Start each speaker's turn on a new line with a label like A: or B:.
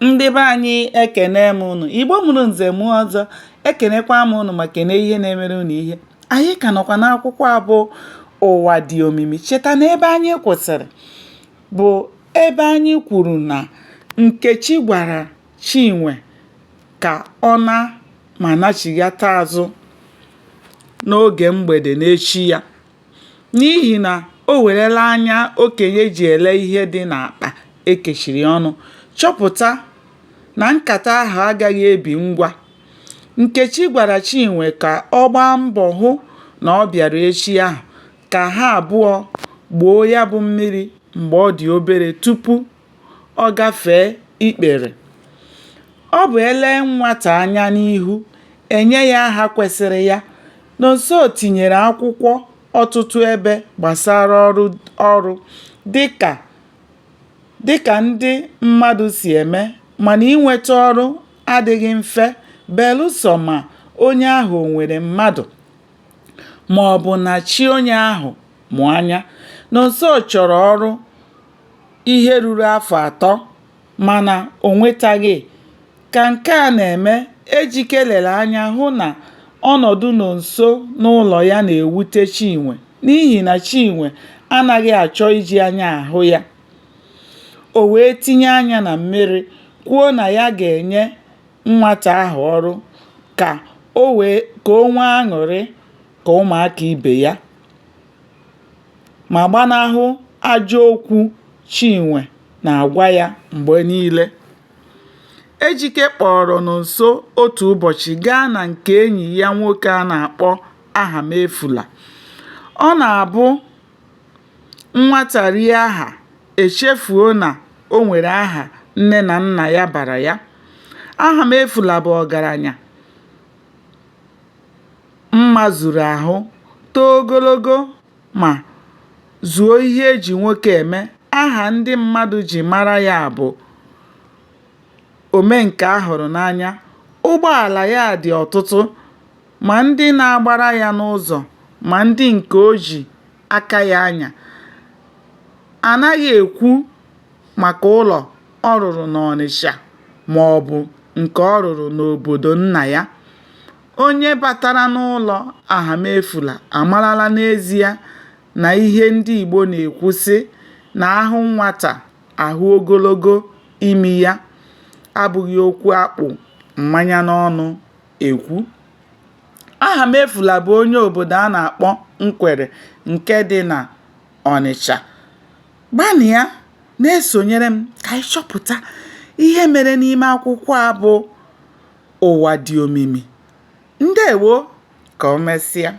A: Ndị be anyị ekene m unu. Igbo mụrụ nze mụọ ọzọ, ekenekwa m unu ma kene ihe na-emere unu ihe. Anyị ka nọkwa n'akwụkwọ a bụ Ụwa Dị Omimi. Cheta na ebe anyị kwụsịrị bụ ebe anyị kwuru na Nkechi gwara Chinwe ka ọ naa ma nachighata azụ n'oge mgbede n'echi ya. N'ihi na o werela anya okenye ji ele ihe dị n'akpa e kechiri ọnụ chọpụta na nkata ahụ agaghị ebi ngwa. Nkechi gwara Chinwe ka ọ gbaa mbọ hụ na ọ bịara echi ahụ ka ha abụọ gboo ya bụ mmiri mgbe ọ dị obere tupu ọ gafee ikpere. Ọ bụ e lee nwata anya n'ihu, e nye ya aha kwesịrị ya. Nonso tinyere akwụkwọ ọtụtụ ebe gbasara ọrụ dịka ndị mmadụ si eme mana inweta ọrụ adịghị mfe belụsọ ma onye ahụ o nwere mmadụ maọbụ na chi onye ahụ mụ anya. Nonso chọrọ ọrụ ihe ruru afọ atọ mana o nwetaghị. Ka nke a na-eme, Ejike lere anya hụ na ọnọdụ Nonso n'ụlọ ya na-ewute Chinwe n'ihi na Chinwe anaghị achọ iji anya ahụ ya. O wee tinye anya na mmiri kwuo na ya ga-enye nwata ahụ ọrụ ka o nwee aṅụrị ka ụmụaka ibe ya ma gbanahụ ajọ okwu Chinwe na-agwa ya mgbe niile. Ejike kpọọrọ Nonso otu ụbọchị gaa na nke enyi ya nwoke a na-akpọ Ahamefula. Ọ na-abụ nwata rie aha, e chefuo na o nwere aha nne na nna ya bara ya. Ahamefula bụ ọgaranya mma zuru ahụ, too ogologo ma zuo ihe e ji nwoke eme. Aha ndị mmadụ ji mara ya bụ Omenkaahụrụnanya. Ụgbọala ya dị ọtụtụ, ma ndị na-agbara ya n'ụzọ ma ndị nke o ji aka ya anya. A naghị ekwu maka ụlọ ọ rụrụ n'Ọnịsha maọbụ nke ọ rụrụ n'obodo nna ya. Onye batara n'ụlọ Ahamefula amarala n'ezie na ihe ndị Igbo na-ekwu sị na a hụ nwata a hụ ogologo imi ya abụghị okwu a kpụ mmanya n'ọnụ ekwu. Ahamefula bụ onye obodo a na-akpọ Nkwere nke dị n'Ọnịcha. Gbanịa na-esonyere m ka anyị chọpụta ihe mere n'ime akwụkwọ a bụ Ụwa Dị Omimi. Ndewo, ka o mesịa.